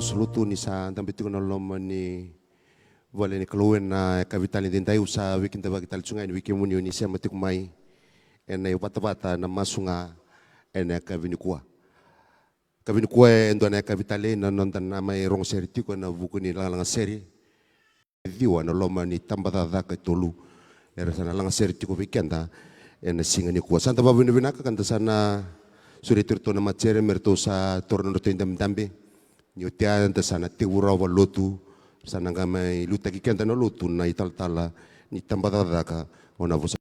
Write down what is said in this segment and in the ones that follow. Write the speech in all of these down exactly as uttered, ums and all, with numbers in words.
Solotu ni sa dabe tiko na loma ni vale ni Kalou ena yakavi tale edaidai. Au sa veikidavaki tale tiko ga yani vei kemuni o ni sema tiko mai ena ivatavata na masu ga ena yakavi nikua. Yakavi nikua e dua na yakavi tale na noda na mai rogo sere tiko ena vuku ni lagalaga sere. Ciwa na loma ni tabacakacaka e tolu era sa na laga sere tiko vei keda ena siga nikua. Sa da vakavinavinaka ka da sa na sureti iratou na matasere me ratou sa taura na nodratou idabedabe. Ni oti ya da sa na tekivu rawa vakalotu, sa na qai mai liutaki keda na lotu na italatala ni tabacakacaka o na vosa.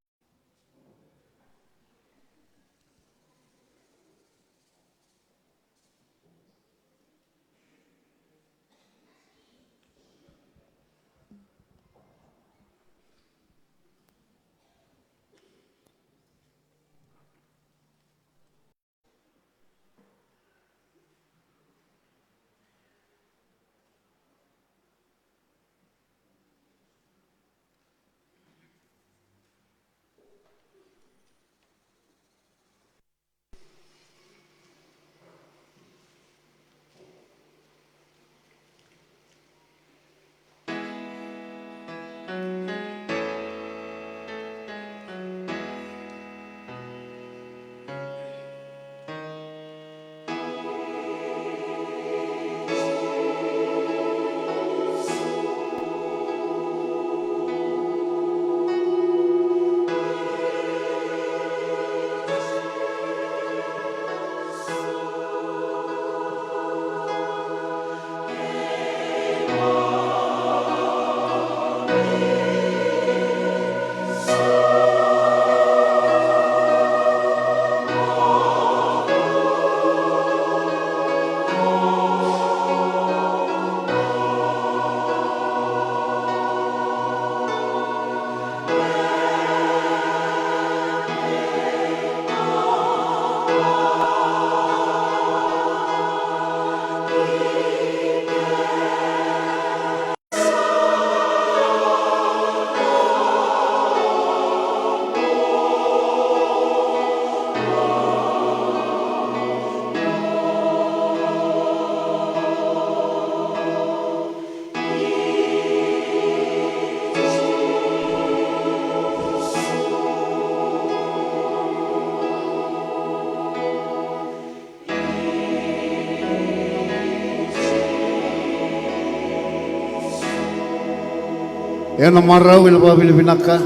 Ena marau ena vakavinavinaka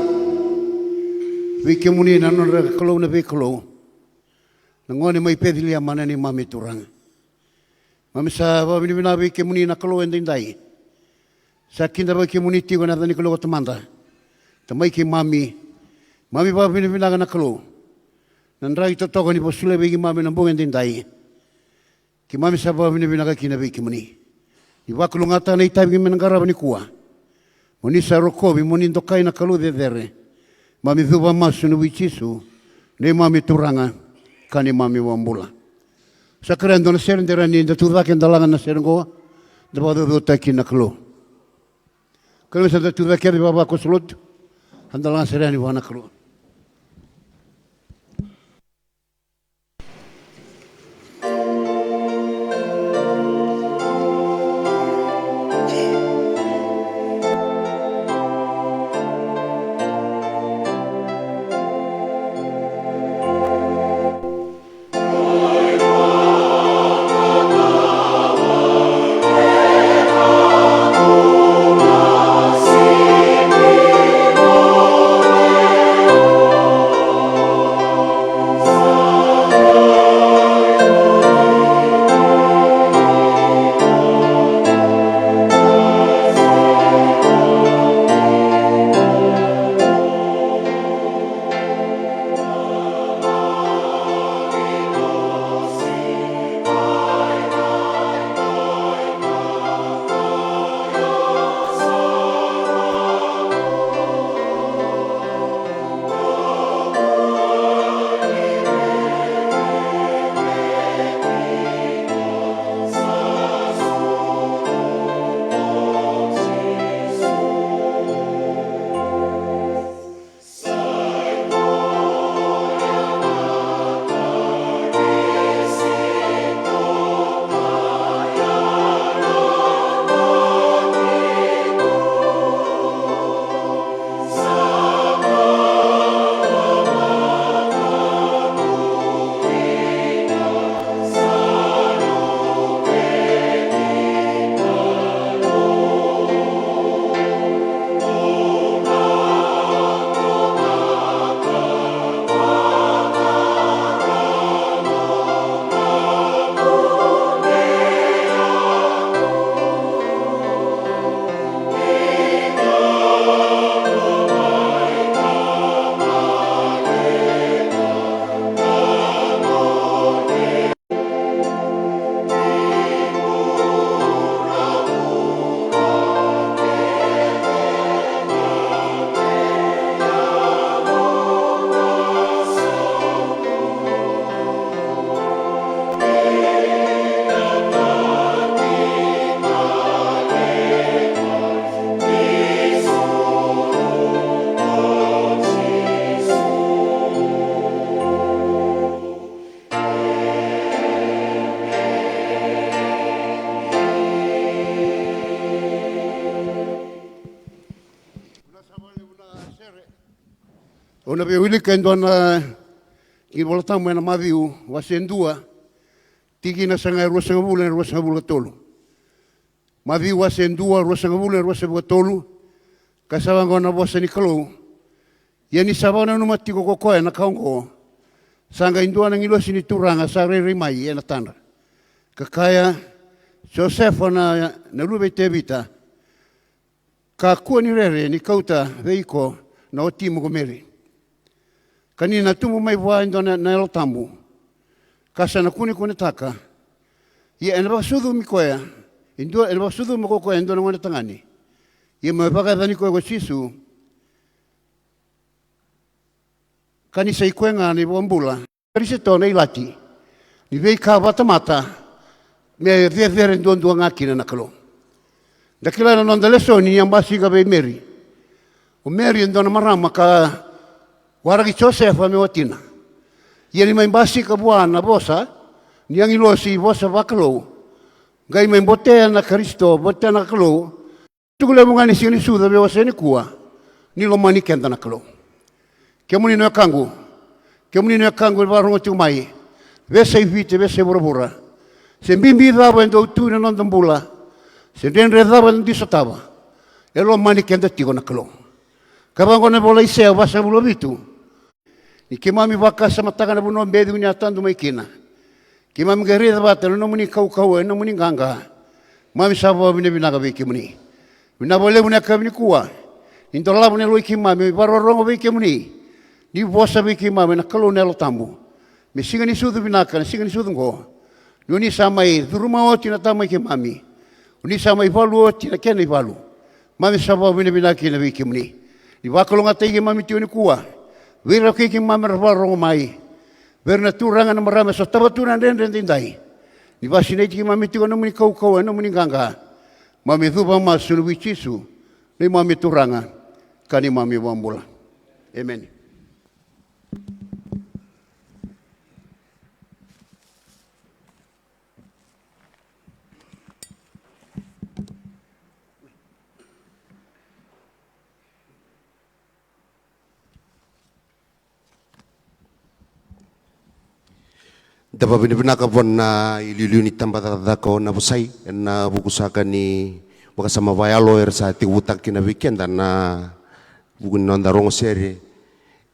vei kemuni na nodra Kalou na veikalou, na gone mai Peceliema na neimami Turaga. Mami sa vakavinavinaka vei kemuni na Kalou edaidai. Sa kidavaki kemuni tiko ena yaca ni Kalou ko Tamada, Tamai keimami. Mami vakavinavinaka na Kalou na draki totoka ni vakasolia vei keimami na bogi edaidai. Keimami sa vakavinavinaka kina vei kemuni. Ni vakalougatataka na itavi keimami na qarava nikua. Mo ni sa rokovi, mo ni dokai na Kalou cecere. Mami cuva masu ena vuku i Jisu, neimami Turaga ka neimami iVakabula. Sa kerea e dua na sere, de rawa ni da tucake, da laga na sere oqo, da vakacaucautaki na Kalou. Kerea me sa da tucake kece vakavakaso lotu, a da laga sere yani vua na Kalou. Au na via wilika e dua na iVola Tabu ena Maciu wase dua, tikina sa ga e ruasagavulu ena ruasagavulu ka tolu. Maciu wase dua, ruasagavulu ena ruasagavulu ka tolu, ka sa vaqo na vosa ni Kalou. Ia ni sa vakananuma tiko ko koya na ka oqo, sa qai dua na agilosi ni Turaga sa rairai mai ena tadra, ka kaya, Josefa na, na luve i Tevita, kakua ni rere ni kauta vei iko na watimu ko Meri. Ka ni na tubu mai vua e dua na, na Yalo Tabu, ka sa na kunekunetaka. Ia ena vakasucumi koya e dua, ena vakasucuma ko koya e dua na gone tagane. Ia me vakayacani koya ko Jisu, ka ni sa i koya ga na iVakabula. Karisito na ilati ni veika vakatamata me cecere duadua ga kina na Kalou. Da kila na noda lesoni ni a basika vei Meri. O Meri e dua na marama ka waraki Josefa me watina. Ia ni mai basika vua na vosa ni agilosi, vosa vakalou, qai mai botea na Karisito, botea na Kalou. Tuku levu ga ni siga ni sucu vei wase nikua, ni lomani keda na Kalou. Kemuni na wekaqu, kemuni na wekaqu e vakarorogo tiko mai, veiyasai Viti, veiyasai vuravura. Se bibi cava e dau tu ena noda bula, se dredre cava e dau sotava, e lomani keda tiko na Kalou. Ka vaqo na ivola i Aisea vasagavulu ka vitu. Ni keimami vakasamataka na vanua beci ko ni a tadu mai kina, keimami qai raica vata na nomuni kaukauwa, na nomuni qaqa. Keimami sa vakavinavinaka vei kemuni. Vinaka vakalevu na yakavi nikua. Ni dolava na yalo i keimami, vakarorogo vei kemuni. Ni vosa vei keimami na Kalou na Yalo Tabu. Me siga ni sucu vinaka, na siga ni sucu oqo. Ni o ni sa mai curuma oti na tama i keimami. O ni sa mai valu oti na kena ivalu. Keimami sa vakavinavinaka kina vei kemuni. Ni vakalougatataki keimami tiko nikua. Vei ira kei keimami era vakarorogo mai. Vei ira na turaga, na marama e sotava tu na dredre edaidai. Ni vakasinaiti keimami tiko ena nomuni kaukauwa, ena nomuni qaqa. Keimami cuva masu ena vuku i Jisu, neimami Turaga ka neimami iVakabula. Emeni. Da vakavinavinaka vua na iliuliu ni tabacakacaka o Navusai ena vuku saka ni vakasama vakayalo era sa tekivutaka kina vei keda ena vuku ni noda rogo sere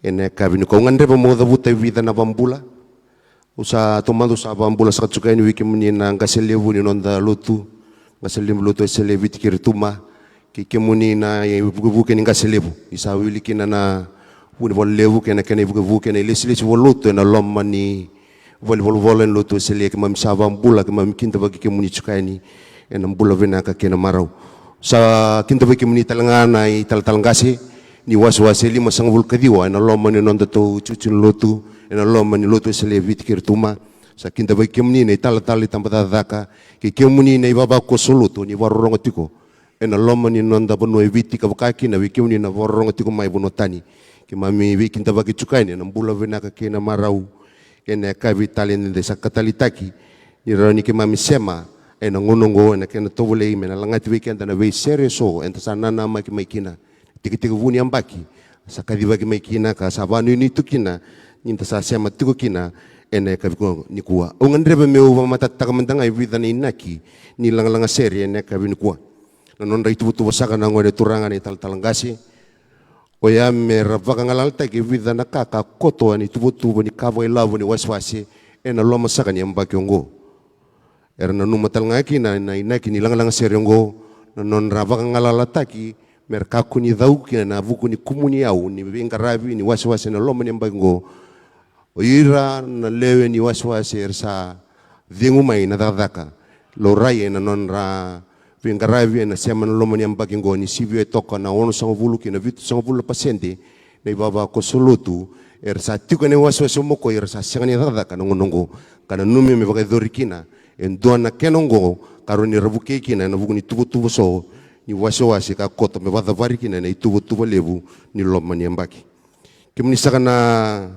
ena yakavi nikua. Au gadreva meu cavuta e vica na vakabula. Au sa taumada, au sa vakabula saka tiko yani vei kemuni na qase levu ni noda lotu, qase levu ni lotu Wesele e Viti kei Rotuma, kei kemuni na ivukevuke ni qase levu. Ni sa wili kina na vunivola levu kei na kena ivukevuke, na ilesilesi vakalotu ena loma ni valenivolavola ena lotu Wesele, keimami sa vakabula, keimami kidavaki kemuni tiko yani ena bula vinaka kei na marau. Sa kidavaki kemuni tale ga na italatala qase ni wasewase e limasagavulu ka ciwa ena loma ni nodatou itikotiko ni lotu, ena loma ni lotu Wesele e Viti kei Rotuma. Sa kidavaki kemuni na italatala ni tabacakacaka, kei kemuni na ivavakoso lotu ni vakarorogo tiko ena loma ni noda vanua e Viti, ka vaka kina vei kemuni na vakarorogo tiko mai vanua tani. Keimami veikidavaki tiko yani ena bula vinaka kei na marau ena yakavi tale edaidai. Sa ka taleitaki ni rawa ni keimami sema ena gauna oqo ena kena tovolei me na lagati vei keda na veisere eso eda sa nanamaki mai kina. Tekitekivu ni yabaki sa kacivaki mai kina ka sa vakanuinui tu kina ni da sa sema tiko kina ena yakavi nikua. Au gadreva meu vakamatatataka mada ga e vica na inaki ni lagalaga sere ena yakavi nikua. Na nodra ituvatuva saka na gone turaga na italatala qase, oya me ra vakagalalataki e vica na ka ka koto ena ituvatuva ni ka vakailavo ni wasewase ena loma saka ni yabaki oqo. Era nanuma tale ga kina na inaki ni lagalaga sere oqo, na nodra vakagalalataki me ra kakua ni cau kina ena vuku ni kumuni yau ni veiqaravi ni wasewase ena loma ni yabaki oqo. O ira na lewe ni wasewase era sa cegu mai na cakacaka, laurai ena nodra veiqaravi ena sema ena loma ni yabaki oqo, ni sivia e toka na onosagavulu ki na vitusagavulu na pasede na ivavakoso lotu era sa tiko ena iwasewase o Mokoi, era sa sega ni cakacaka ena gauna oqo. Ka nanumi me vakayacori kina e dua na kena oqo ka rawa ni ra vukei kina ena vuku ni tuvatuva so ni wasewase ka koto me vakacavari kina ena ituvatuva levu ni loma ni yabaki. Kemuni saka na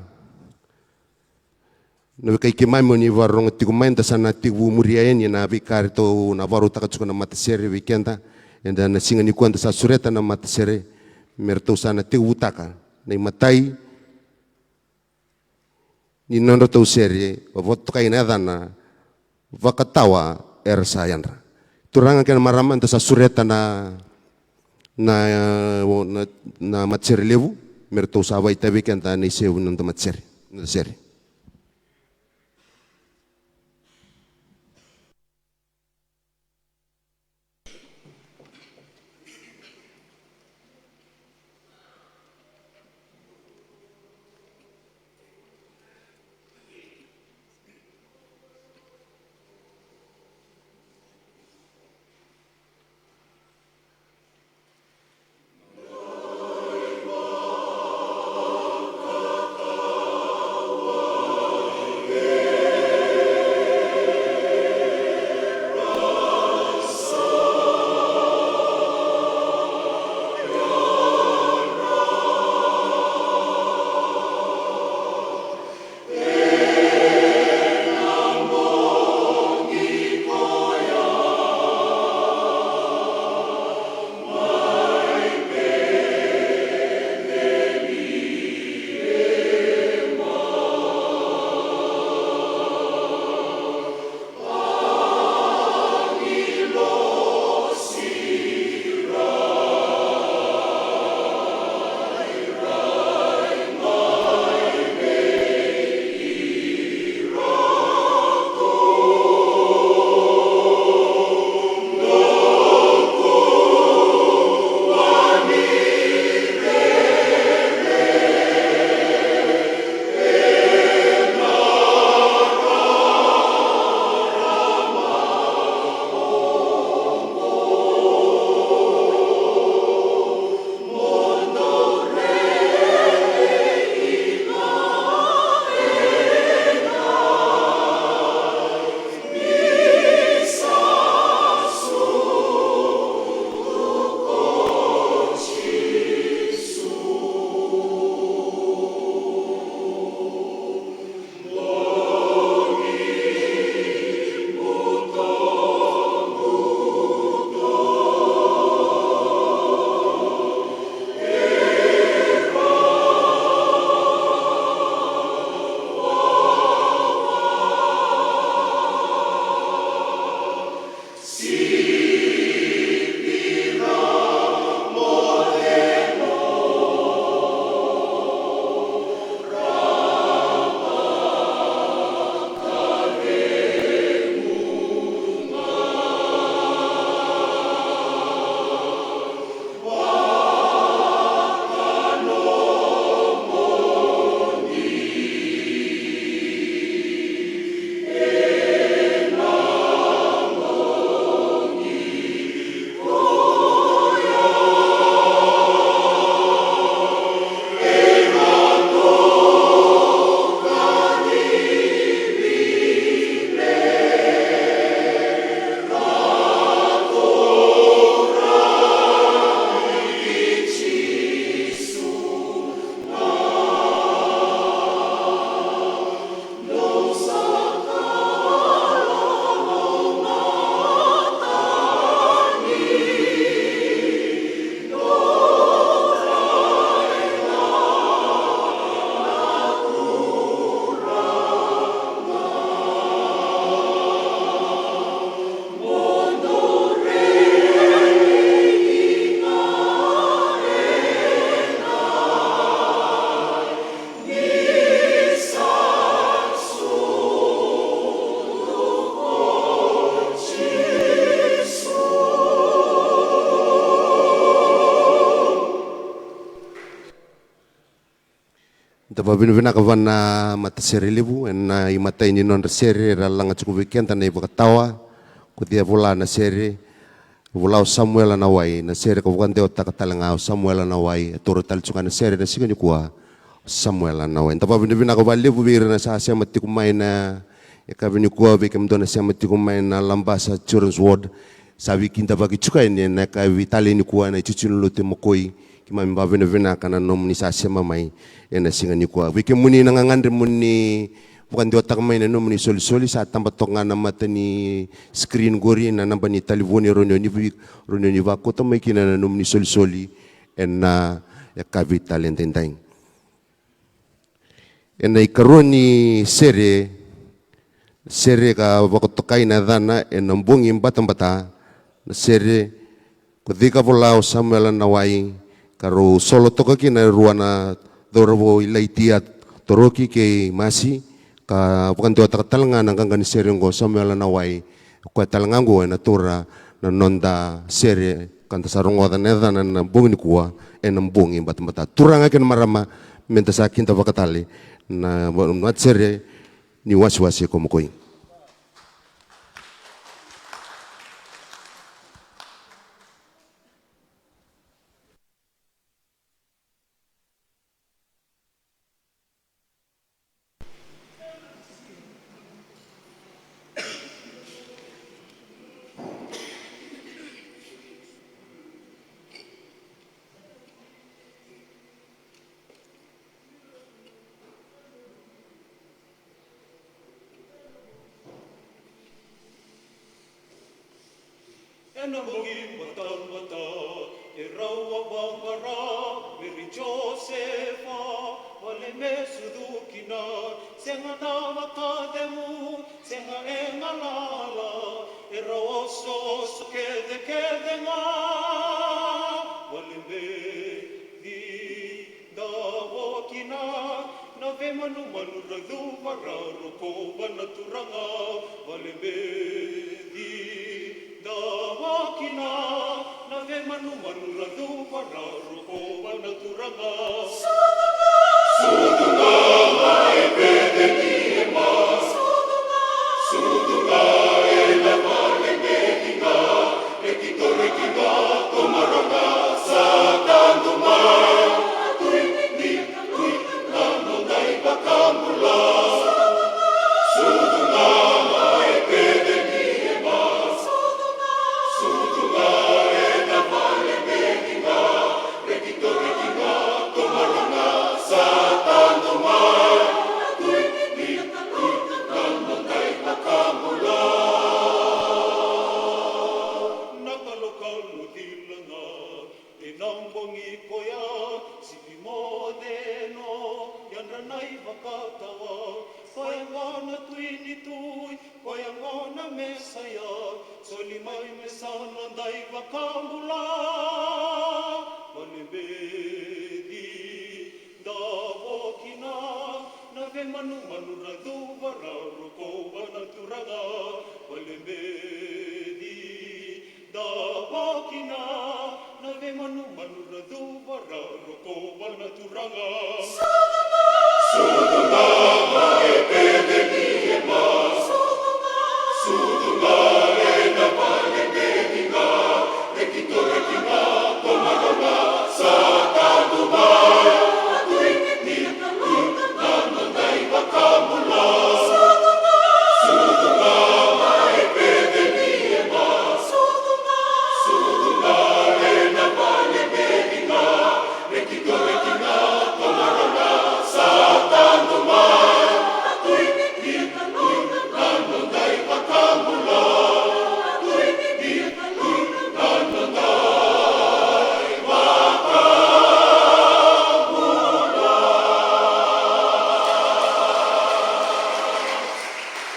na wekai keimami o ni vakarorogo tiko mai, da sa na tekivu muria yani ena veika ratou na vakarautaka tiko na matasere vei keda. Eda na siga nikua da sa sureta na matasere me ratou sa na tekivutaka na imatai, i nodratou sere, vakatokai na yacana Vakatawa era sa yadra. Turaga kei na marama, da sa sureta na, na, na, na matasere levu, me ratou sa vakaitavi vei keda na isevu ni noda matasere, noda sere. Da vakavinavinaka vua na matasere levu ena imatai ni nodra sere era laga tiko vei keda na iVakatawa. Ko cei vola na sere? Vola o Samuela Nawai. Na sere ka vakadewataka tale ga o Samuela Nawai. E taura tale tiko ga na sere na siga nikua o Samuela Nawai. Da vakavinavinaka vakalevu vei ira na sa sema tiko mai na yakavi nikua, vei kemudou na sema tiko mai na Labasa Children's Ward. Sa veikidavaki tiko yani ena yakavi tale nikua na itutu ni lotu e Makoi. Keimami vakavinavinaka na nomuni sa sema mai ena siga nikua. Vei kemuni na gagadre mo ni vakadewataka mai na nomuni solisoli, sa taba toka ga na mata ni screen qori na naba ni talevoni, rawa ni o ni vi-, rawa ni o ni vakauta mai kina na nomuni solisoli ena yakavi tale edaidai. Ena ikarua ni sere, sere ka vakatokai na yacana ena bogi batabata, na sere ko Cei Ka Vola o Samuela Nawai, ka rau solo toka kina e rua na cauravou i Laitia, Toroki kei Masi, ka vakadewataka tale ga na qaqa ni sere oqo o Samuela Nawai. O koya tale ga oqo ena taura na noda sere ka da sa rogoca na yacana ena bogi nikua, ena bogi batabata. Turaga kei na marama, meda sa kidavaka tale na matasere ni Wasiwasi ko Mokoi. Ena bogi batabata, e rau a vaqara Meri Josefa, vale me sucu kina, sega na vakacegu, sega e galala, e rau osooso kecekece ga, vale me ci davo kina na veimanumanu ra cuva ra rokova na turaga, vale me ci davo kina na veimanumanu ra cuva ra rokova na turaga. Sucu ga mai Peceliema, sucu ga ena vale me ci ga, reki toreki ga ko maraga sa tadu mai. Na kalokalo cila ga ena bogi koya, sipi moce no yadra na ivakatawa. Koya gona Tui ni tui, koya gona Mesaia, soli mai me sa noda iVakabula. Vale me ci davo kina na veimanumanu ra cuva ra rokova na turaga, vale me ci davo kina na veimanumanu ra cuva ra rokova na turaga. Sucu ga mai Peceliema, sucu ga ena vale me ci ga, reki toreki ga ko maraga sa tadu mai.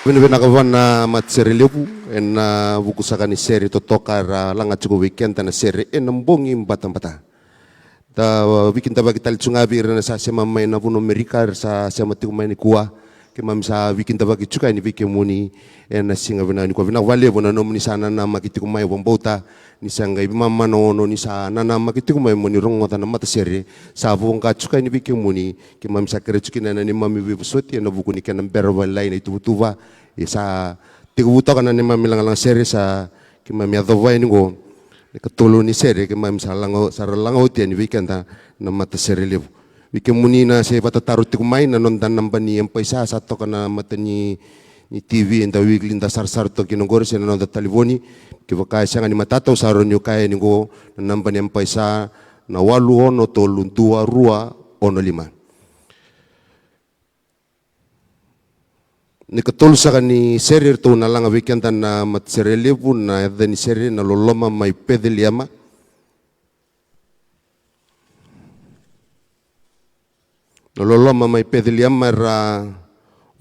Vinavinaka vua na matasere levu ena vuku saka ni sere totoka era laga tiko vei keda na sere ena bogi batabata. Da veikidavaki tale tu ga vei ira na sa sema mai na vanua o Amerika, era sa sema tiko mai nikua. Keimami sa veikidavaki tu ga yani vei kemuni ena siga vinaka nikua. Vinaka vakalevu na nomuni sa nanamaki tiko mai, vakabauta ni sa qai veimama na ono ni sa nanamaki tiko mai moni rogoca na matasere sa voqa tu ga yani vei kemuni. Keimami sa kerea tu kina na neimami veivosoti ena vuku ni kena bera vakalailai na ituvatuva. E sa tekivu toka na neimami lagalaga sere sa keimami yacova yani oqo. Na ikatolu ni sere keimami sa laga, sa ra laga oti yani vei keda na matasere levu. Vei kemuni na se vakatataro tiko mai, na noda naba ni M-PAiSA sa toka na mata ni, ni T V eda weekly da sarasara toka kina oqori, se na noda talevoni. Kevaka e sega ni matata, au sa rawa niu kaya yani oqo na naba ni M-PAiSA na walu ono tolu dua rua ono lima. Na ikatolu saka ni sere eratou na laga vei keda na matasere levu, na yaca ni sere na Loloma mai Peceliema. Na Loloma mai Peceliema, era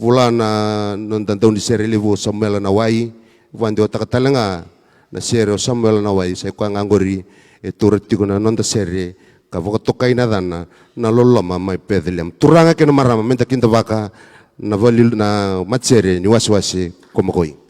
vula na noda daunisere levu o Samuela Nawai. Vakadewataka tale ga na sere o Samuela Nawai, sa i koya ga oqori e taura tiko na noda sere ka vakatokai na yacana, Na Loloma mai Peceliema. Turaga kei na marama, meda kidavaka na vali, na matasere ni wasewase ko Makoi.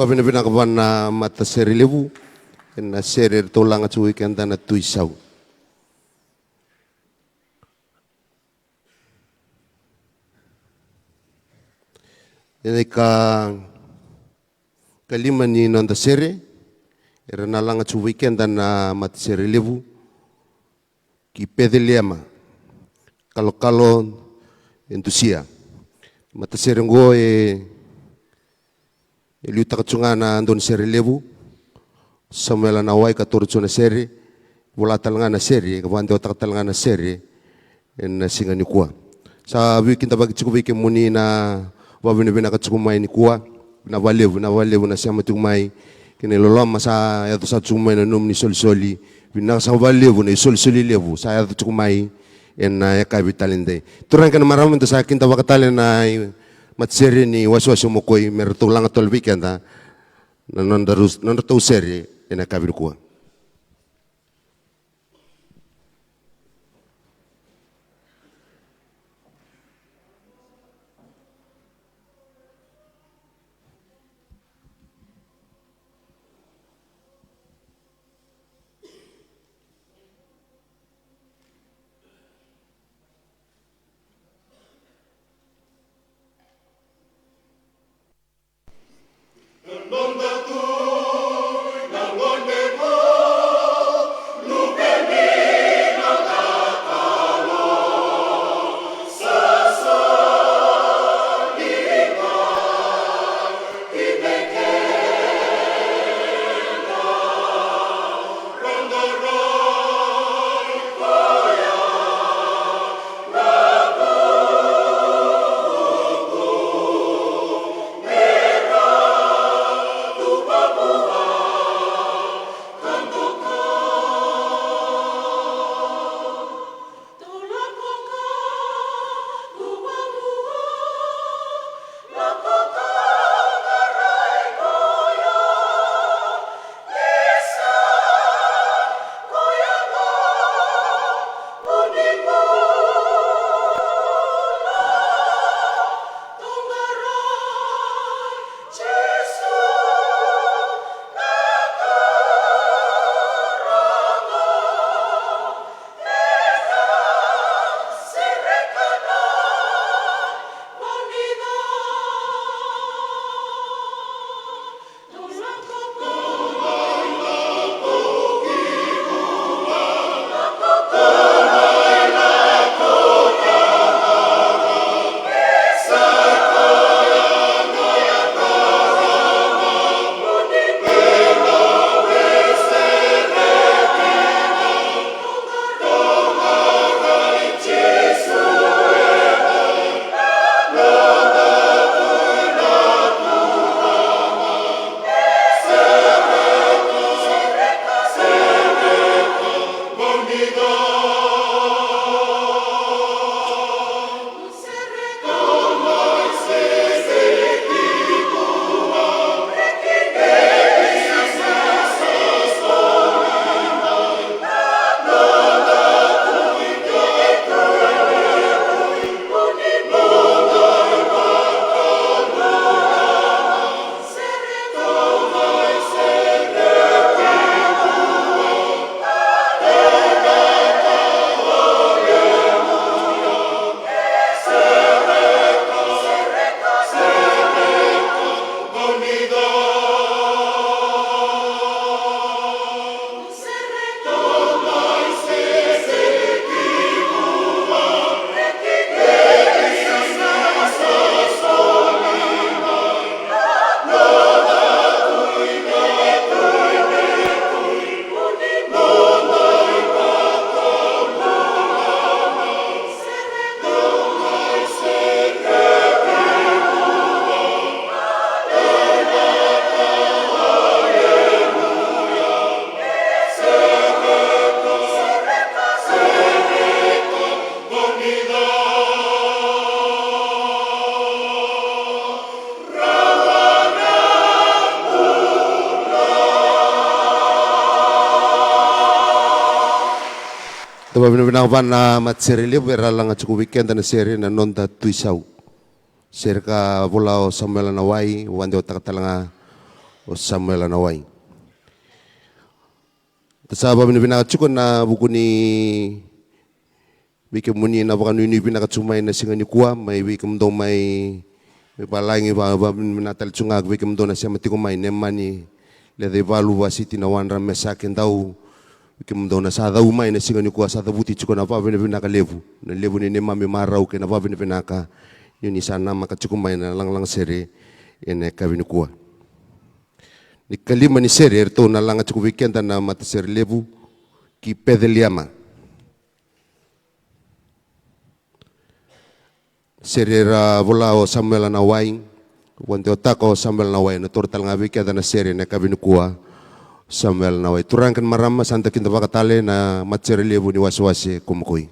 Vakavinavinaka vua na matasere levu ena sere eratou laga tiko vei keda na Tui Sau. Ena ika, ikalima ni noda sere, era na laga tiko vei keda na matasere levu ki Peceliema, kalokalo e dusia. Matasere oqo e, e liutaka tu ga na dau ni sere levu, Samuela Nawai, ka toro tu na sere, vola tale ga na sere, ka vakadewataka tale ga na sere ena siga nikua. Sa veikidavaki tiko vei kemuni na vakavinavinaka tiko mai nikua. Vinaka vakalevu, vinaka vakalevu na sema tiko mai kei na iloloma sa yaco sara tiko mai na nomuni solisoli. Vinaka sara vakalevu na isolisoli levu sa yaco tiko mai ena yakavi tale edai. Turaga kei na marama, da sa kidavaka tale na i-, matasere ni wasewase o Mokoi me ratou laga tale vei keda na nodra rus-, nodratou sere ena yakavi nikua. Da vakavinavinaka vua na matasere levu era laga tiko vei keda na sere na Noda Tui Sau. Sere ka vola o Samuela Nawai, vakadewataka tale ga o Samuela Nawai. Da sa vavinavinaka tiko na vuku ni vei kemuni na vakanuinui vinaka tu mai na siga nikua, mai vei kemudou mai, mai valagi, va, vavinavinaka tale tu ga vei kemudou na sema tiko mai, Nemani Lecaivalu, Vasiti Nawadra, Mesake Dau, vei kemudou na sa cau mai na siga nikua, sa cavuti tiko na vavinavinaka levu, na levu ni neimami marau kei na vavinavinaka ni oni sa namaka tiko mai na lagalaga sere ena yakavi nikua. Ni kalima ni sere eratou na laga tiko vei keda na matasere levu ki Peceliema. Sere era vola o Samuela Nawai, vakadewataka o Samuela Nawai, na toro tale ga vei keda na sere na yakavi nikua, Samuela Nawai. Turaga kei na marama, sa da kidavaka tale na matasere levu ni wasewase ko Mokoi.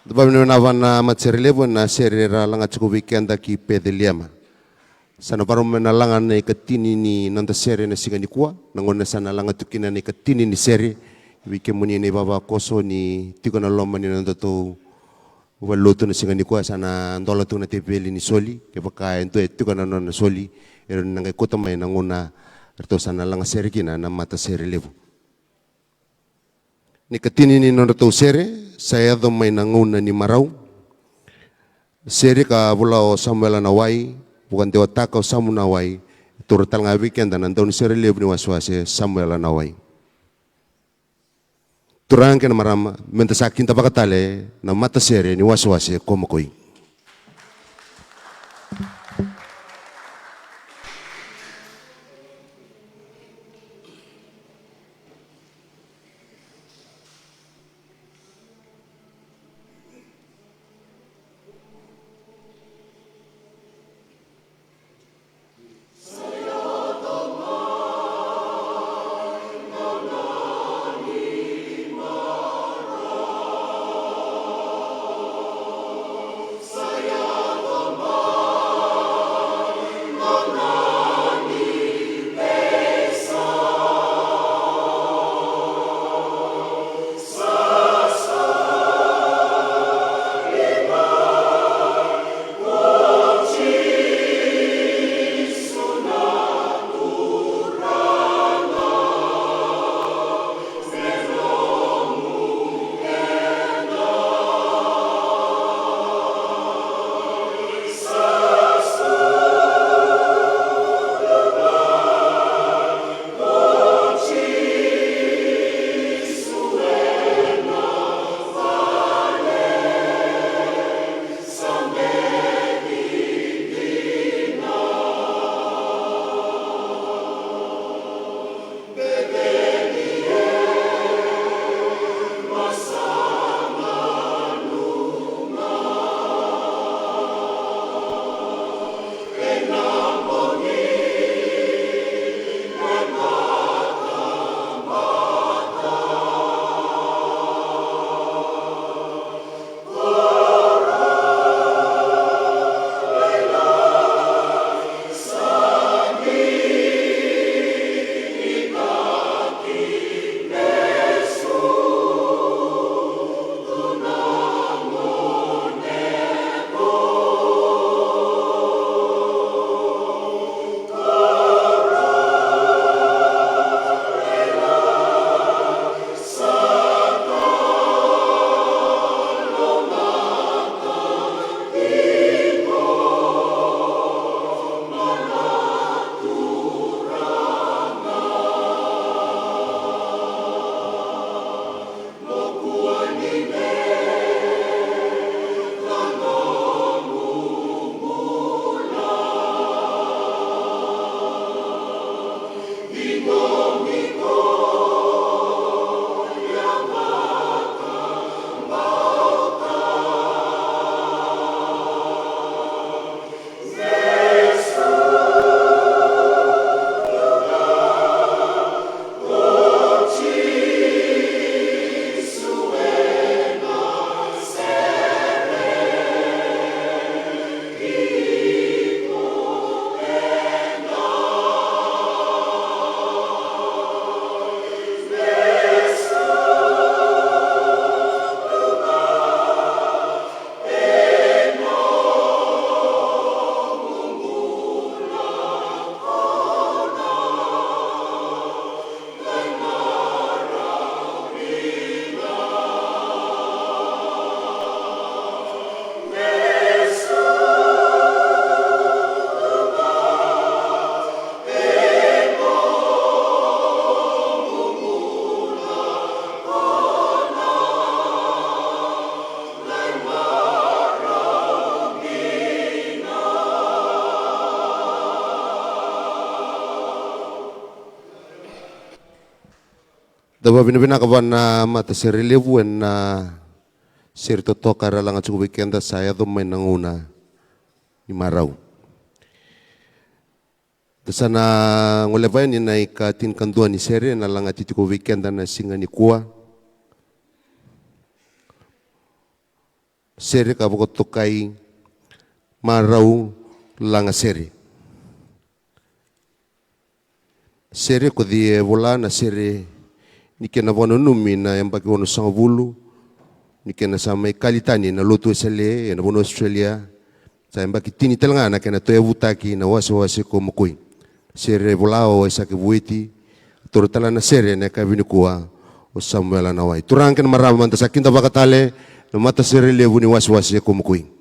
Da vavinavinaka na matasere levu ena sere era laga tiko vei keda ki Peceliema. Sa na varau mai na laga na ikatini ni noda sere ena siga nikua, na gauna sa na laga tu kina na ikatini ni sere. Vei kemuni na ivavakoso ni tiko ena loma ni nodatou Valelotu na siga nikua sa na dola tu na teveli ni soli, kevaka e dua e tiko na nona soli, e rawa ni na qai kauta mai na gauna ratou sa na laga sere kina na matasere levu. Na ikatini ni nodratou sere sa yaco mai na gauna ni marau. Sere ka vola o Samuela Nawai, vakadewataka o Samu Nawai. E taura tale ga vei keda na daunisere levu ni wasewase, Samuela Nawai. Turaga kei na marama, meda sa kidavaka tale na matasere ni wasewase ko Makoi. Da vavinavinaka vua na matasere levu ena sere totoka era laga tiko vei keda, Sa Yaco Mai na Gauna ni Marau. Da sa na goleva yani na ikatinikadua ni sere ena lagati tiko vei keda na siga nikua. Sere ka vakatokai Marau Lagasere. Sere ko cei e vola na sere ni kena vakananumi na yabaki onosagavulu ni kena sa mai kali tani na lotu e Sale ena vanua Australia. Sa yabaki tini tale ga na kena toyavutaki na wasewase ko Mokoi. Sere e vola o Aisake Vueti, taura tale na sere ena yakavi nikua o Samuela Nawai. Turaga kei na marama, meda sa kidavaka tale na matasere levu ni wasewase ko Mokoi.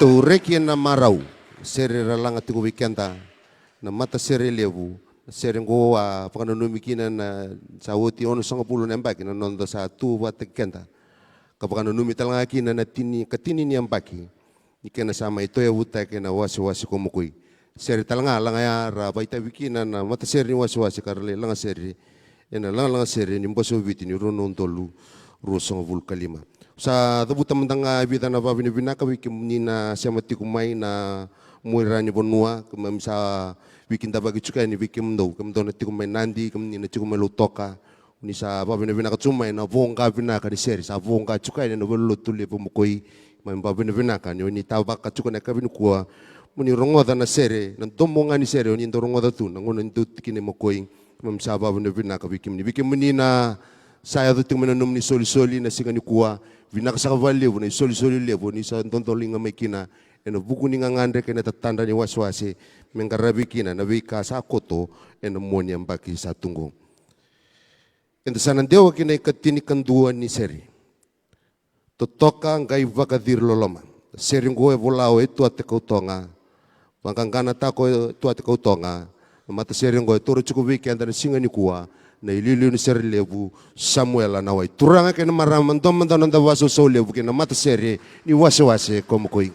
Taureki ena marau, sere ra laga tiko vei keda na matasere levu. Na sere oqo a vakananumi kina na sa oti onosagavulu na yabaki na noda sa tu vakataki keda, ka vakananumi tale ga kina na tini ka tini ni yabaki ni kena sa mai tauyavutaki ena wasewase ko Mokoi. Sere tale ga laga ya ra vakaitavi kina na matasere ni wasewase ka ra lai lagasere ena lagalaga sere ni Bose o Viti ni rua na udolu ruasagavulu ka lima. Sa cavuta mada ga e vica na vakavinavinaka vei kemuni na sema tiko mai na muaira ni vanua, keimami sa veikidavaki tiko yani vei kemudou, kemudou na tiko mai Nadi, kemuni na tiko mai Lautoka. Ni sa vakavinavinaka tu mai na voqa vinaka ni sere sa voqa tiko yani ena valenilotu levu o Mokoi. Keimami vakavinavinaka ni oni tavaka tiko na yakavi nikua mo ni rogoca na sere, na domo ga ni sere oni dau rogoca tu na gauna ni dau tiki ni Mokoi. Keimami sa vakavinavinaka vei kemuni, vei kemuni na sa yaco tiko mai na nomuni isolisoli na siga nikua. Vinaka saka vakalevu na isolisoli levu oni sa dodoliga mai kina ena vuku ni gagadre kei na tatadra ni wasewase me qaravi kina na veika sa koto ena mua ni yabaki sa tu oqo. Eda sa na dewa ki na ikatinikadua ni sere. Totoka qai vakaciri loloma. Sere oqo e vola o Etuate Kautoga. Vaqaqanataka o Etuate Kautoga. Na matasere oqo e taura tiko vei keda na siga nikua na iliuliu ni sere levu Samuela Nawai. Turaga kei na marama, domo mada na noda vakasausau levu ki na matasere ni wasewase ko Mokoi.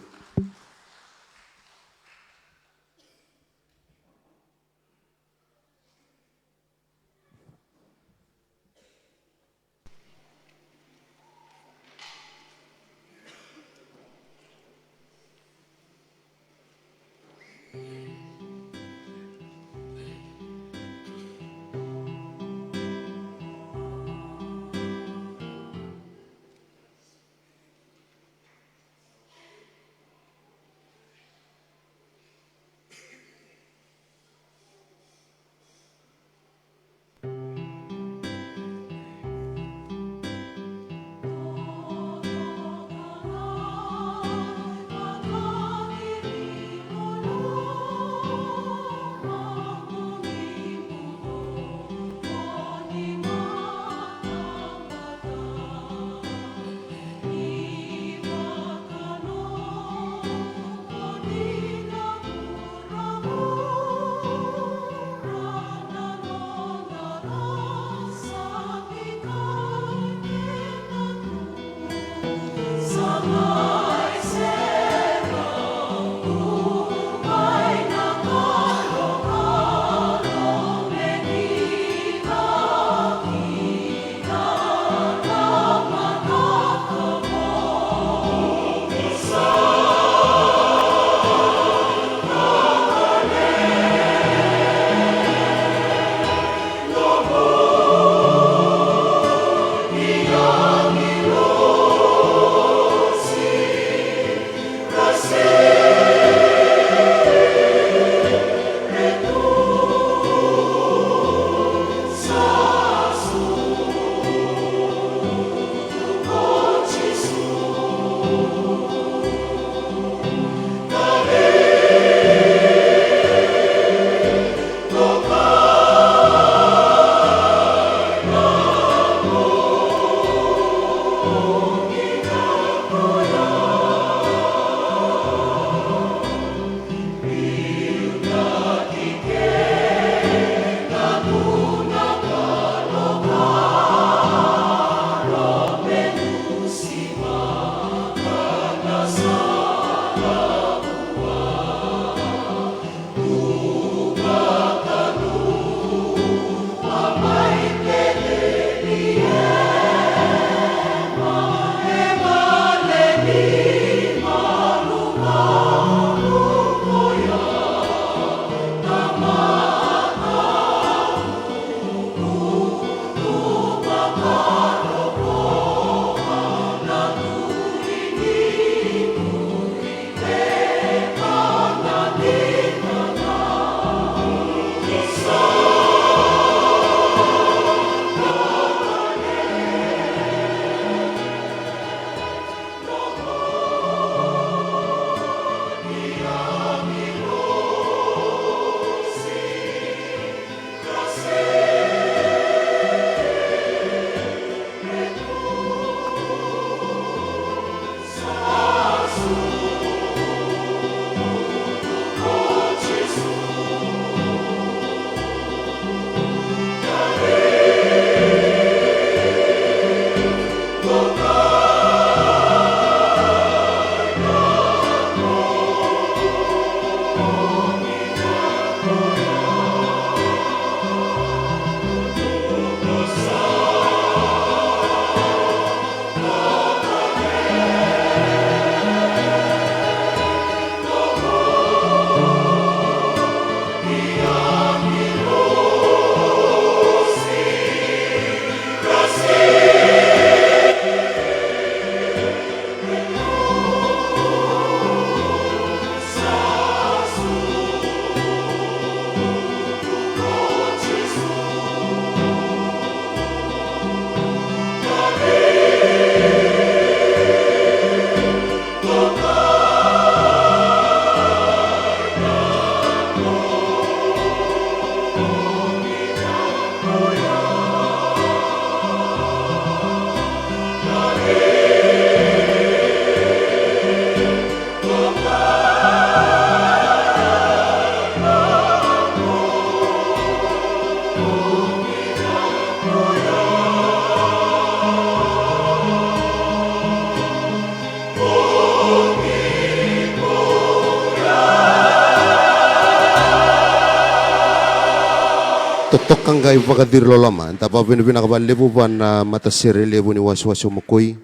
Totoka qai vakaciri loloma. Eda vakavinavinaka vakalevu vua na matasere levu ni wasewase o Makoi.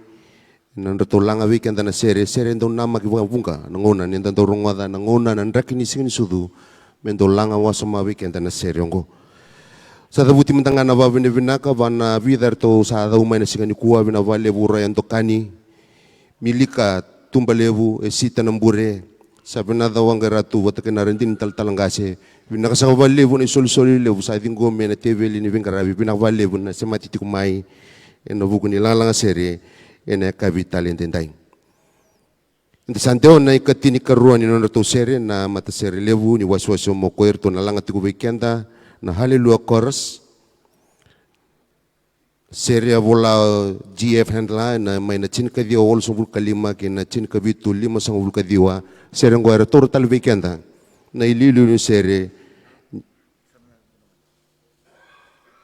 Na nodratou laga vei keda na sere, sere dau namaki vakavuqa na gauna ni da dau rogoca na gauna na draki ni Siga ni Sucu, me dau laga wasoma vei keda na sere oqo. Sa cavuti mada ga na vakavinavinaka vua na vica eratou sa cau mai na siga nikua, vinaka vakalevu Raya Dokani, Milika Tubalevu, Esita Nabure, sa vinaka Cauaqaratu vata kei na radini talatala qase. Vinaka saka vakalevu na isolisoli levu sa ciqomi ena teveli ni veiqaravi. Vinaka vakalevu na semati tiko mai ena vuku ni lagalaga sere ena yakavi tale edaidai. Eda sa dewa na ikatinikarua ni nodratou sere na matasere levu ni wasewase o Makoi, eratou na laga tiko vei keda na Hallelujah Chorus. Sere a vola o G F Handler, na, mai na tinikaciwa walusagavulu ka lima kei na tinikavitu limasagavulu ka ciwa. Sere oqo era taura tale vei keda na iliuliu ni sere,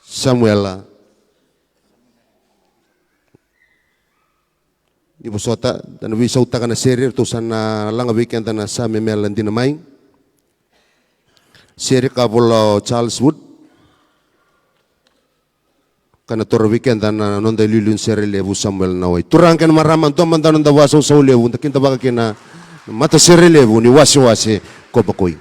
Samuela ni vosota, da na veisautaka na sere, ratou sa na laga vei keda na Sa Memela Dina Mai. Sere ka vola o Charles Wood. Ka na toro vei keda na noda iliuliu ni sere levu Samuel Nawai. Turaga kei na marama, dua mada na noda vakasausau levu, da kidavaka kina na matasere levu ni wasewase ko Makoi.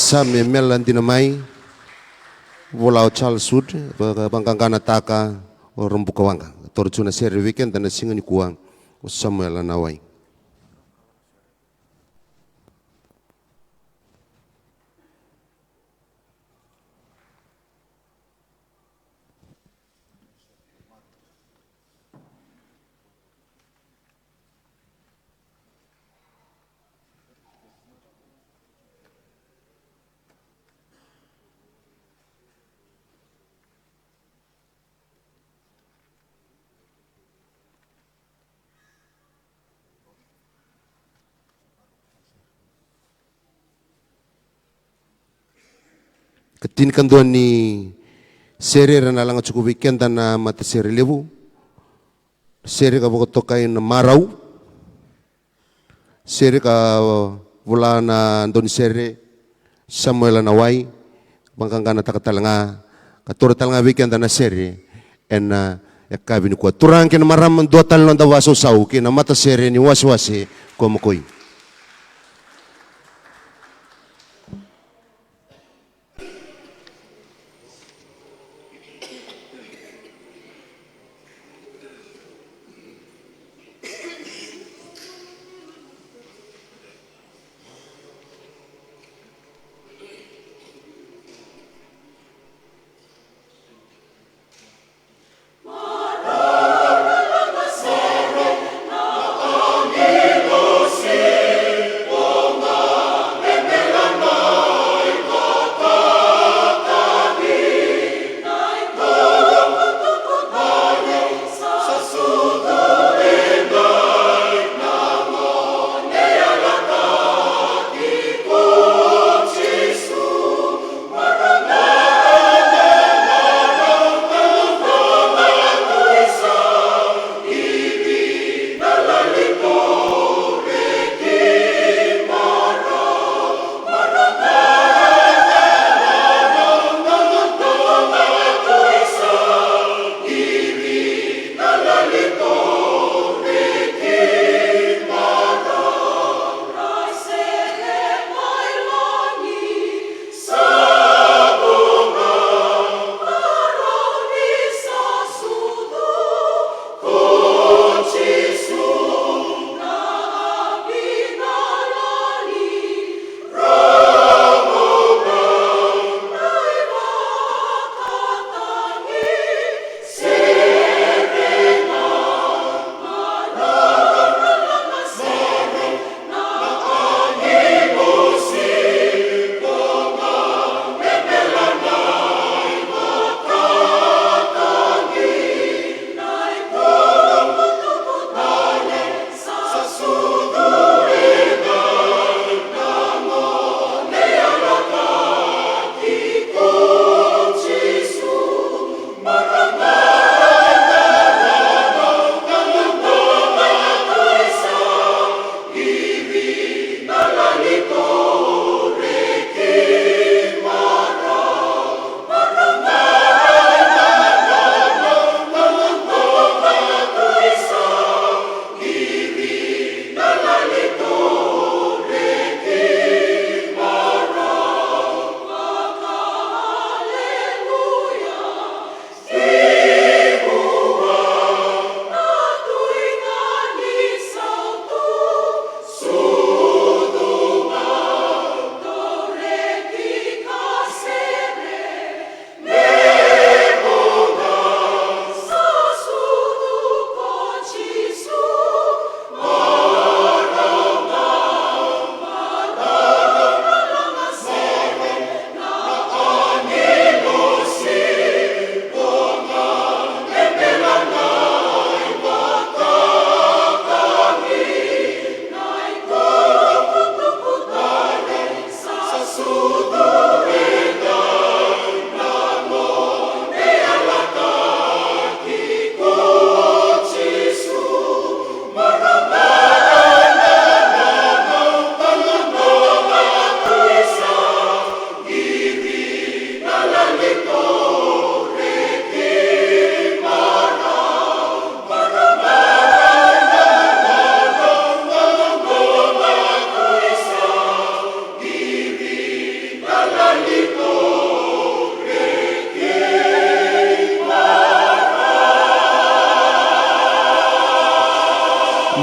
Sa me mela dina mai, vola o Charles Wood, va-, vaqaqanataka o Rabuka Waqa. Toro tu na sere vei keda na siga nikua, o Samuela na wai. Ka tinikadua ni sere era na laga tiko vei keda na matasere levu. Sere ka vakatokai na marau. Sere ka vola na daunisere Samuela na wai. Vaqaqanataka tale ga ka toro tale ga vei keda na sere ena yakavi nikua. Turaga kei na marama, dua tale na noda vakasausau kei na matasere ni wasewase ko Makoi.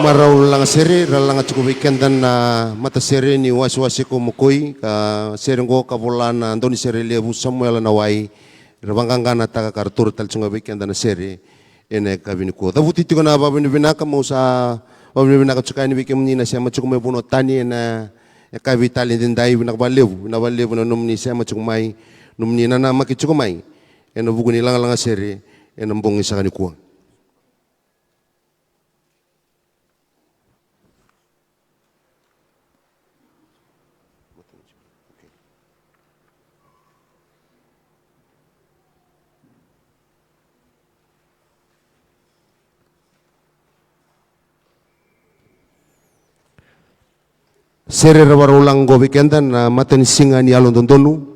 Marau lagasere, ra laga tiko vei keda na matasere ni wasewase ko Mokoi, ka sere oqo ka vola na daunisere levu Samuela Nawai, ra vaqaqanataka ka ra taura tale tiko ga vei keda na sere ena yakavi nikua. Cavuti tiko na vakavinavinaka, meu sa vakavinavinaka tiko yani vei kemuni na sema tiko mai vanua tani ena yakavi tale edaidai, vinaka vakalevu, vinaka vakalevu na nomuni sema tiko mai, nomuni nanamaki tiko mai ena vuku ni lagalaga sere ena bogi saka nikua. Sere ra vakarau laga oqo vei keda na matanisiga ni Yalododonu.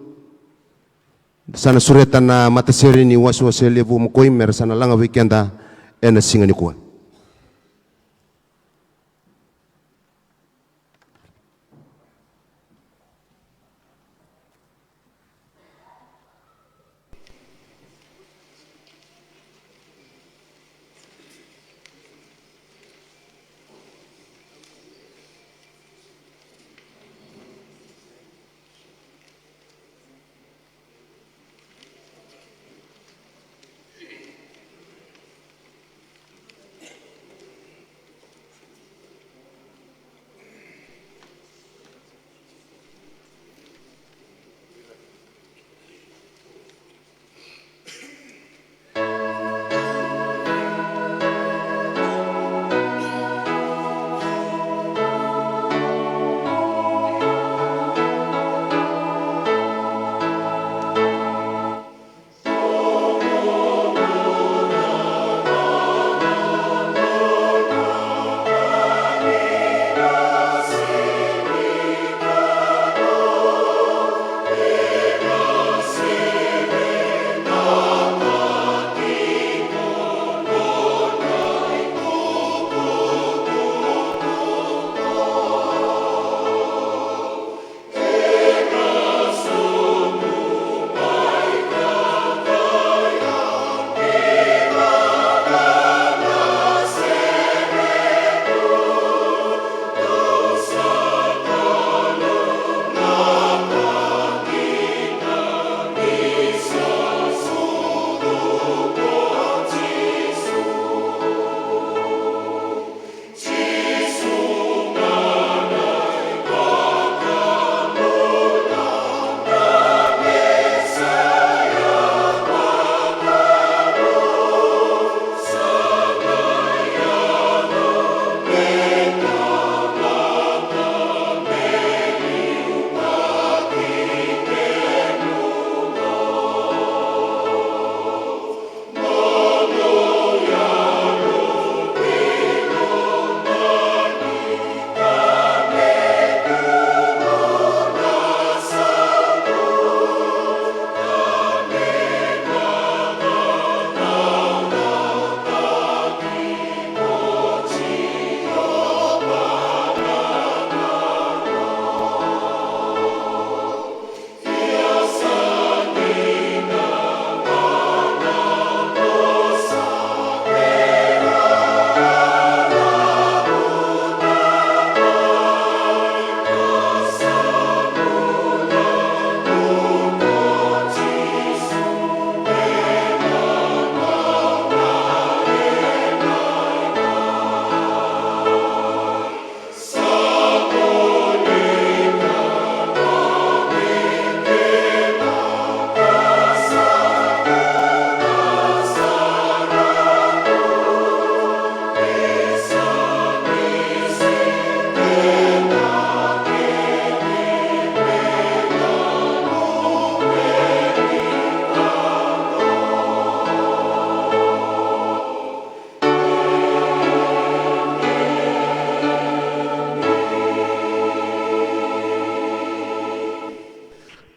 Sa na sureta na matasere ni wasewase levu Mokoi me ra sa na laga vei keda ena siga nikua.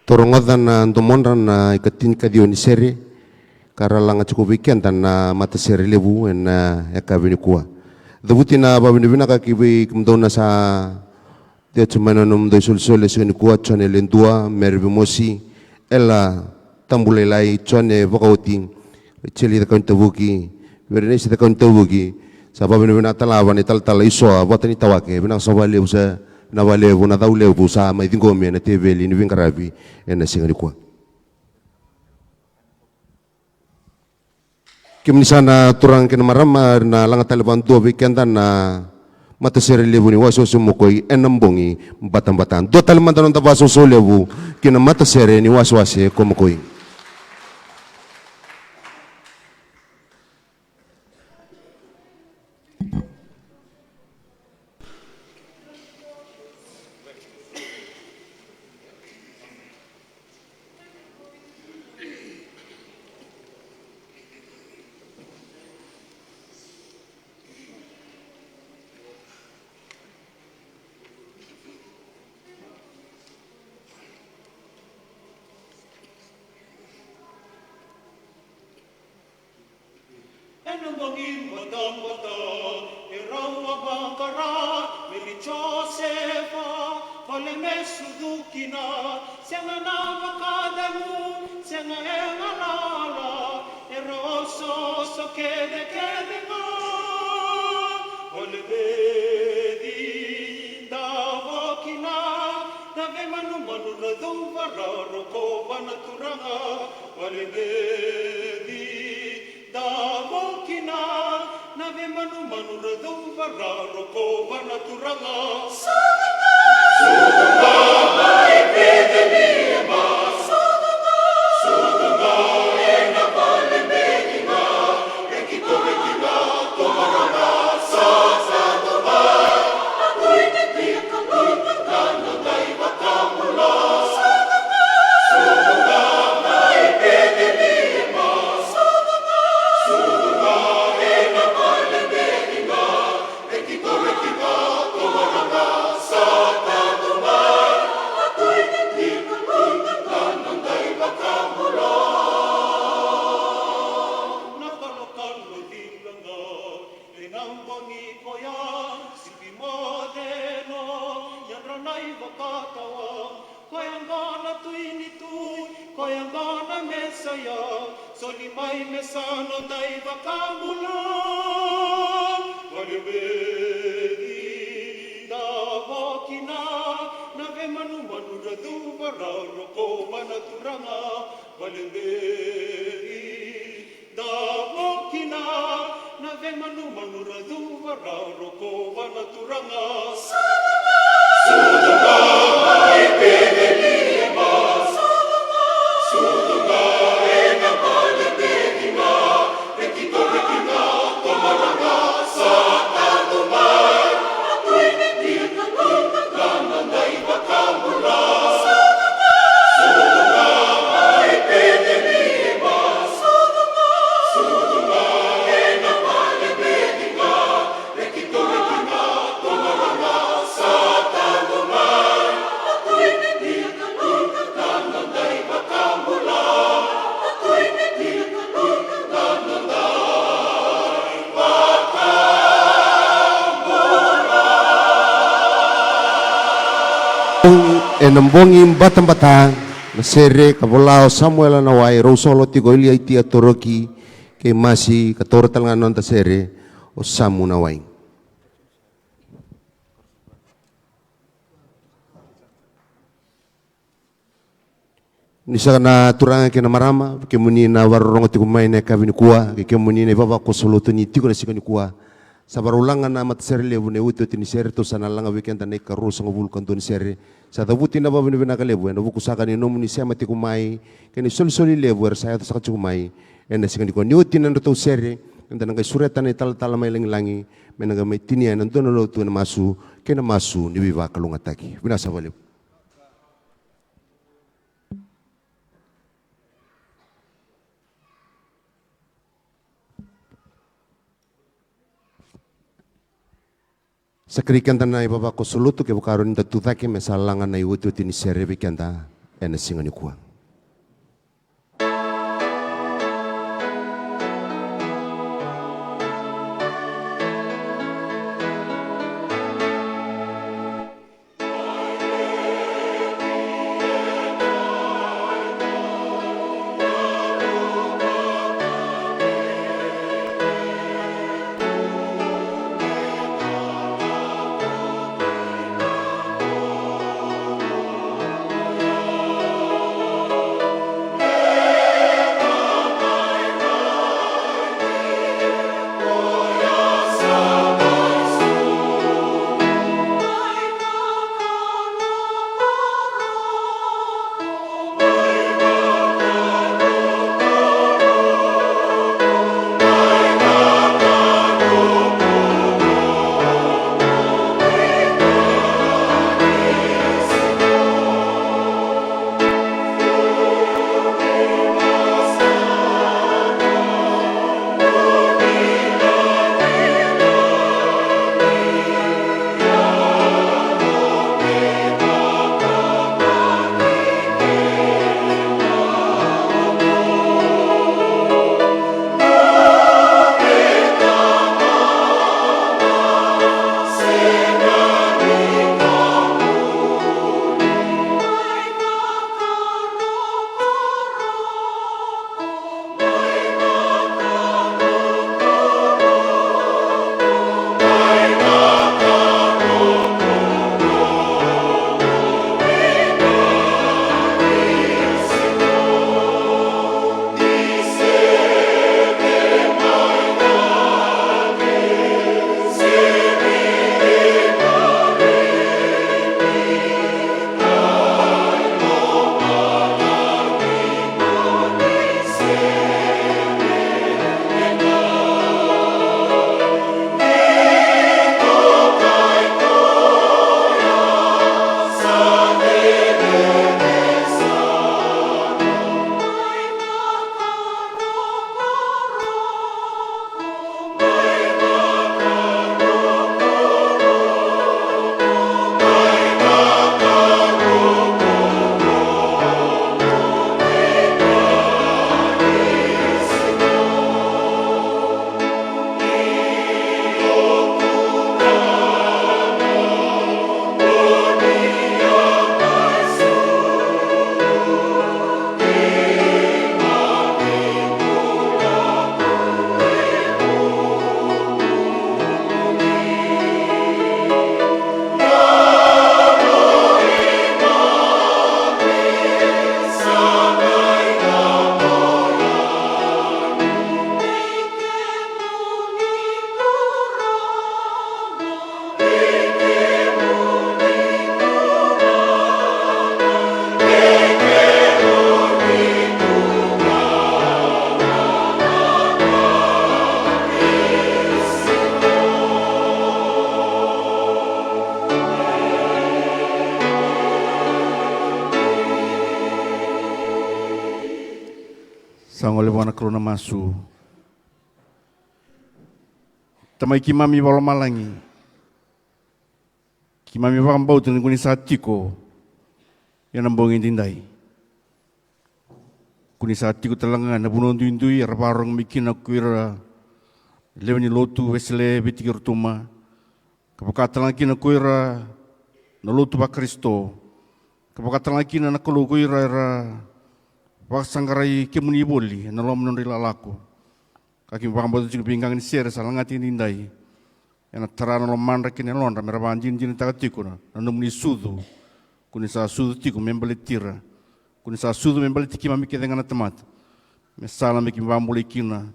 Tou rogoca na domodra na ikatinikaciwa ni sere, ka ra laga tiko vei keda na matasere levu ena yakavi nikua. Cavuti na vakavinavinaka ki vei kemudou na sa tiko mai na nomudou isolisoli e siga nikua, Jone Ledua, Mary Vimosi, Ela Tabulailai, Jone Vakaoti, Racheli Cakaunitavuki, Verenesi Cakaunitavuki, Sa vakavinavinaka tale ga vua na italatala i Soa vata ni Tawake, vinaka saka vakalevu, sa vinaka vakalevu na cau levu sa mai ciqomi ena teveli ni veiqaravi ena siga nikua. Kemuni saka na turaga kei na marama, era na laga tale vakadua vei keda na matasere levu ni wasewase o Mokoi ena bogi batabata. Dua tale mada na noda vakasausau levu ki na matasere ni wasewase ko Mokoi. Ena bogi batabata, e rau a vaqara, Meri Josefa, vale me sucu kina, sega na vakacegu, sega e galala, era osooso kecekece ga. Vale me cidavokina, na veimanumanu ra cuva ra rokova na Turaga. Vale me cidavokina, na veimanumanu ra cuva ra rokova na Turaga. Sucu ga mai Peceliema, sucu ga, sucu ga ena vale me cina, reki tu, reki tu, tu maraga, sa sa tu ga. Ena bogi koya, sipi moce no yadra na ivakatawa. Koya qo na Tui ni tui, koya qo na Mesaia, soli mai me sa noda iVakabula. Vale me cidavokina, na veimanumanu ra cuva ra rokova na Turaga. Vale me cidavokina, na veimanumanu ra cuva ra rokova na Turaga. Sucu ga mai Peceliema, sucu ga, sucu ga ena vale me cina, reki tu, reki tu, tu maraga, sa sa tu ga. Ena bogi batabata, na sere ka vola o Samuela Nawai, rau solo tiko Iliaitia Toroki kei Masi, ka taura tale ga na noda sere o Samu Nawai. Ni saka na turaga kei na marama, kemuni na vakarorogo tiko mai na yakavi nikua, kei kemuni na ivavakoso lotu ni tiko na siga nikua. Sa vakarau laga na matasere levu na iotioti ni sere, tou sa na laga vei keda na ikaruasagavulu ka dua ni sere. Sa cavuti na vakavinavinaka levu ena vuku saka ni nomuni sema tiko mai kei na isolisoli levu era sa yaco saka tiko mai ena siga nikua. Ni oti na nodratou sere, eda na qai sureta na italatala mai lagilagi me na qai mai tinia ena dua na lotu ena masu kei na masu ni veivakalougatataki. Vinaka saka vakalevu. Sa kerei keda na ivavakoso lotu, kevaka rawa ni da tu cake me sa laga na iotioti ni sere vei keda ena siga nikua. Sa gole vua na Kalou na masu. Tamai keimami vakalomalagi, keimami vakabauta ni ko ni sa tiko ena bogi edaidai. Ko ni sa tiko tale ga ena vanua duidui era vakarorogo mai kina ko ira lewe ni lotu Wesele, Viti kei Rotuma, ka vaka tale ga kina ko ira na lotu vaKarisito, ka vaka tale ga kina na Kalou ko ira era vakasaqarai kemuni voli ena loma ni nodra ilakolako. Ka keimami vakabauta tiko na veiqaqa ni sere sa lagati edaidai, ena tara na lomadra kei na yalodra mera vakadinadinataka tiko na, na nomuni sucu. Ko ni sa sucu tiko me baleti ira. Ko ni sa sucu me baleti keimami kece ga na tamata. Me sala me keimami vakabulai kina.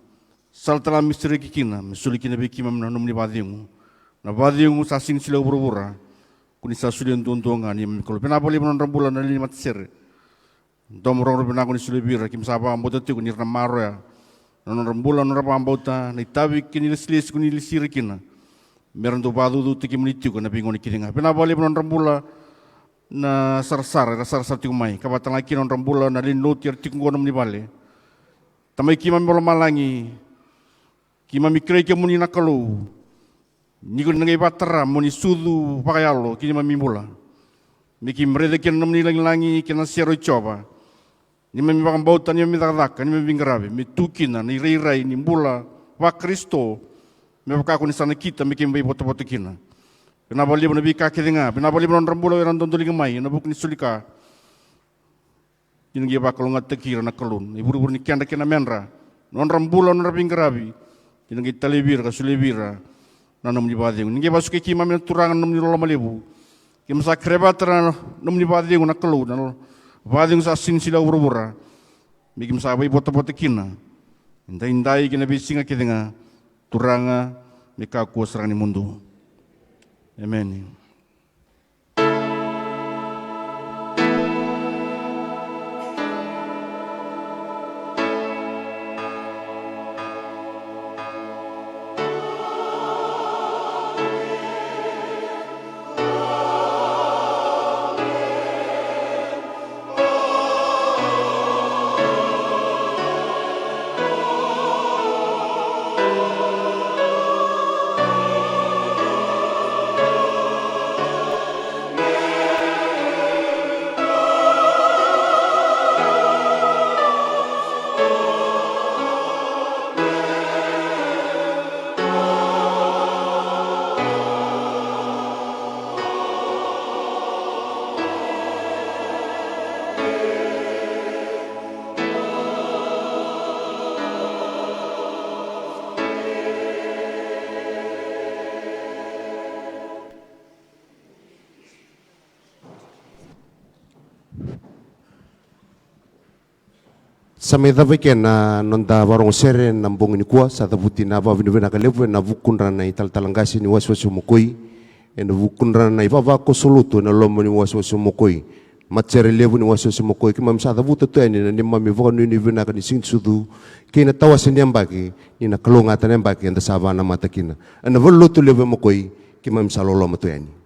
Sala tale ga me sereki kina, me soli kina vei keimami na nomuni vakacegu. Na vakacegu sa sega ni solia o vuravura. Ko ni sa solia duadua ga neimami Kalou. Vinaka vakalevu na nodra bula na lewe ni matasere. Domo rogorogo vinaka ko ni solia vei ira, keimami sa vakabauta tiko ni ra na maroroya na nodra bula, na nodra vakabauta, na itavi kei na ilesilesi ko ni lesi ira kina, mera dau vakacaucautaki kemuni tiko ena veigauna kece ga. Vinaka vakalevu na nodra bula na sarasara era sarasara tiko mai, ka vaka tale ga kina na nodra bula na lewe ni lotu era tiko qo ena nomuni vale. Tamai keimami vakalomalagi, keimami kerei kemuni na Kalou, ni ko ni na qai vakatara mo ni sucu vakayalo ki neimami bula. Me keimami raica kina na nomuni lagilagi kei na sere o Jiova. Neimami vakabauta, neimami cakacaka, neimami veiqaravi me tu kina na irairai ni bula vaKarisito, me vaka ko ni sa nakita me keimami vakaivotavota kina. Vinaka vakalevu na veika kece ga, vinaka vakalevu na nodra bula era dodoliga mai ena vuku ni soli ka. Ni na qai vakalougatataki ira na Kalou, na ivurevure ni kedra kei na medra, nodra bula, nodra veiqaravi. Ni na qai talevi ira ka solia vei ira na nomuni vakacegu. Ni qai vakasukai keimami na Turaga na nomuni loloma levu. Keimami sa kerea vata na nomuni vakacegu na Kalou, na vakacegu sa sega ni solia o vuravura. Me keimami sa vakaivotavota kina edaidai kei na veisiga kece ga, Turaga, me kakua sara ga ni mudu. Emeni. Sa mai cava eke na noda vakarorogo sere ena bogi nikua. Sa cavuti na vakavinavinaka levu ena vukudra na italatala qase ni wasewase o Mokoi, ena vukudra na ivavakoso lotu ena loma ni wasewase o Mokoi, matasere levu ni wasewase o Mokoi. Keimami sa cavuta tu yani na neimami vakanuinui vinaka ni Siga ni Sucu kei na tawase ni yabaki, ni na kalougata na yabaki eda sa vakanamata kina. Ena valenilotu levu e Mokoi, keimami sa loloma tu yani.